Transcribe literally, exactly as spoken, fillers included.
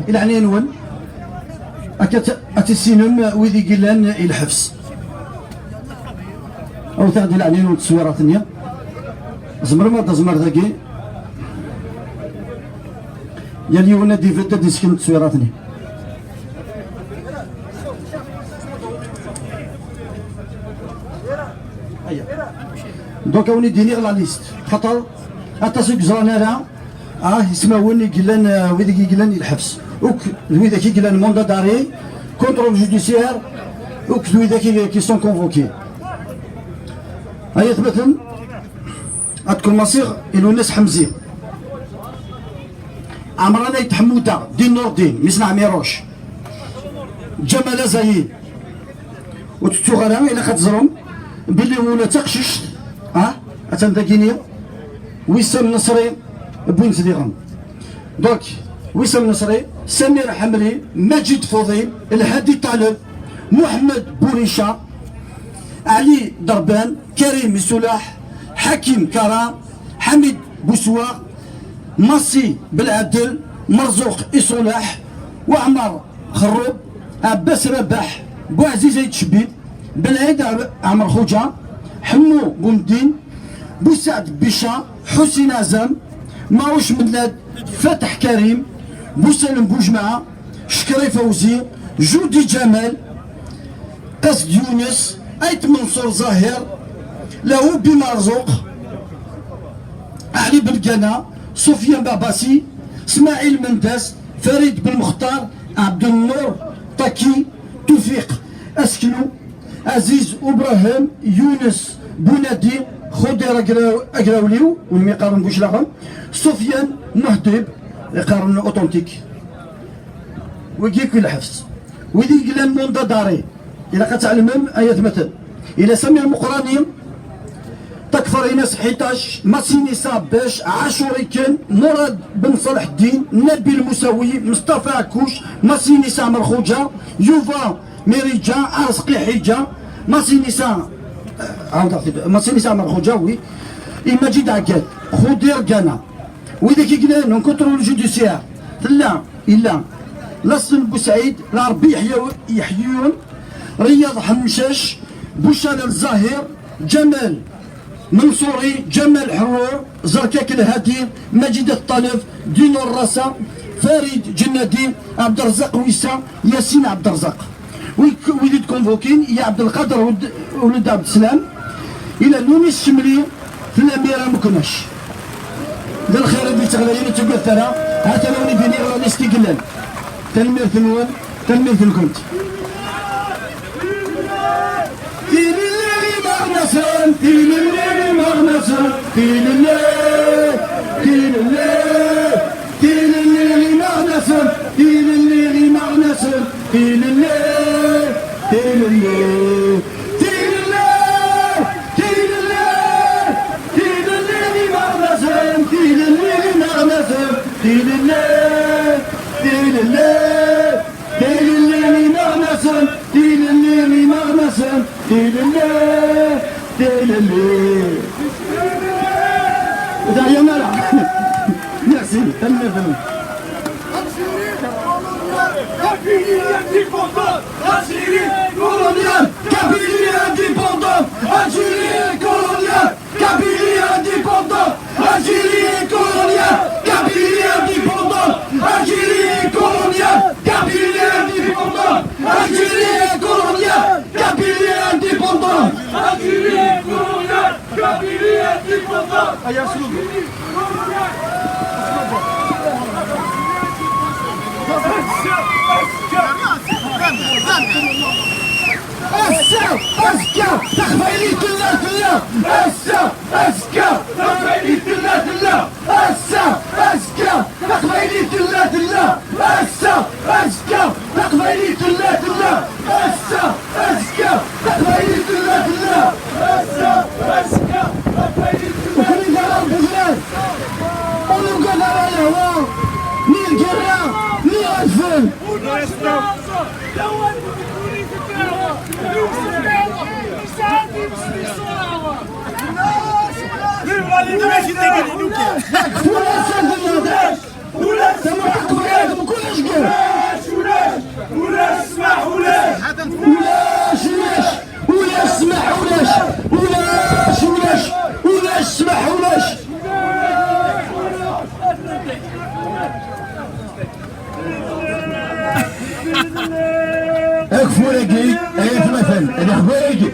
I leɛnaya-nwen, akka ad tissinem wid i yellan i lḥebs. Awet-aɣ-d i leɛnaya-nwen tteswirat-nni. Tzemrem ad d-tazmar dagi. Yal yiwen ad d-ibedd ad d-isken tteswirat-nni. Aya. Donc, ad wen-d-iniɣ la liste. Xaṭer aṭas ur yeẓran ara, ah, ismawen i yellan, eh, wid i yellan i lḥebs. Akk d widak i yellan mandat d'arrêt, contrôle judiciaire, akk d widak i, qui sont convoqués. Ay atmaten, ad kemmasiɣ i Lwennas Ḥemzi. Ɛemran Ayt Ḥemmuda, Din Nurdin, mmi-s n Ɛmiruc. Ǧamal Azayi. Ur tettuɣ ara, ilaq ad teẓrem belli ula d taqcict, ah, attan dagini, Wissam Neṣri, wwin-tt diɣen. Donc, Wissam Neṣri, Samir Ḥemri, Maǧid Fuḍil, Lhadi Ṭaleb, Muḥemmed Burica, Ɛli Derban, Karim Isulaḥ, Ḥakim Kara, Ḥamid Buswa, Massi Belɛedel, Merzuq Isulaḥ, Waɛmer Xerrub, Ɛebbas Rabaḥ, Buɛziz Ayt Cbib, Belɛid Ɛ-, Ɛmer Xuǧa, Ḥemmu Bumdin, Busaɛd Bica, Ḥusin Azam, Maruc Mellad, Fateḥ Karim, Busalem Bujmaɛ, Cekri Fawzi, Judi Ǧamal, Qasd Yunes, Ayt Menṣur Zahir, Lahubi Marzuq, Ɛli Belgana, Sufyan Babasi, Smaɛil Mendas, Farid Belmextar, Ɛebdennur Taki, Tufiq Aseklu, Ɛziz Ubrahim, Yunes Bunadi, Xudir Agra-, Agrawliw, win mi qqaren Buclaɣem, Sufyan Muhdib, iqqaren Authentique. Wigi akk i lḥebs. Wid i yellan mandat d'arrêt, ilaq ad tɛelmem, ay atmaten. Ila Samir Meqrani, Takfarinas Ḥitac, Masinisa Bac, Ɛacur Iken, Murad Ben Ṣaleḥ Ddin, Nabil Musawi, Mustafa Ɛekkuc, Masinisa Ɛmer Xuǧa, Yuba Miriǧa, Arezqi Ḥiǧa, Masinisa, eh, ɛawdeɣ-t-id, Masinisa Ɛmer Xuǧa, wi, i Maǧid Ɛeggad, Xudir Gana. Widak i yellan en contrôle judiciaire, tella, illa Lassen Busaɛid, Lɛerbi Yeḥya-, Yeḥyun, Riyad Ḥemcac, Bucalal Zahir, Ǧamal Menṣuri, Ǧamal Ḥerrur, Zerkak Lhadi, Maǧid At Ṭaleb, Dinur Rasa, Farid Ǧennadi, Ɛebderreẓaq Wissa, Yasin Ɛebderreẓaq. Wid, wid i d-convoquin, i Ɛebdelqader Wed-, Wled Ɛebdeslam, ila Lunis Cemli, tella Mira Meknac. D lxir i d-yettɣlayen, ur ttaggadet ara, ha-t-an a wen-d-iniɣ la liste i yellan. Tanemmirt-nwen, tanemmirt-nkent. Tilelli imeɣnasen, tilelli imeɣnasen, tilelli, tilelli, tilelli imeɣnasen, tilelli imeɣnasen, tilelli, tilelli, tilelli, tilelli, tilelli imeɣnasen, tilelli imeɣnasen, tilelli, tilelli. Tilelli imeɣnasen, tilelli imeɣnasen, tilelli, tilelli. Ur teɛyam ara. Merci, tanemmirt-nwen. Kabylie indépendante, Algérie coloniale, Kabylie indépendante, Algérie coloniale. Kabylie indépendante, Algérie coloniale. Kabylie indépendante, Algérie coloniale. Kabylie indépendante, Algérie coloniale. Kabylie indépendante, Algérie coloniale. Kabylie indépendante. Ass-a, ass-a, azekka, taqbaylit tella, tella. Ass-a, azekka, taqbaylit tella, tella. Ass-a, azekka, taqbaylit tella, tella. Ass-a, azekka, taqbaylit tella, tella. Ass-a, azekka, taqbaylit tella, tella. Ass-a, azekka, taqbaylit tella. Ur ken-iga ara Rebbi fell-as. Ur nugad ara lehwa, ni lgirra, ni adfel. Ula d netta d nneɛdac. Ula d netta d nneɛdac. Ula d netta d nneɛdac. Kfur-agi, ay atmaten, leḥwal-agi,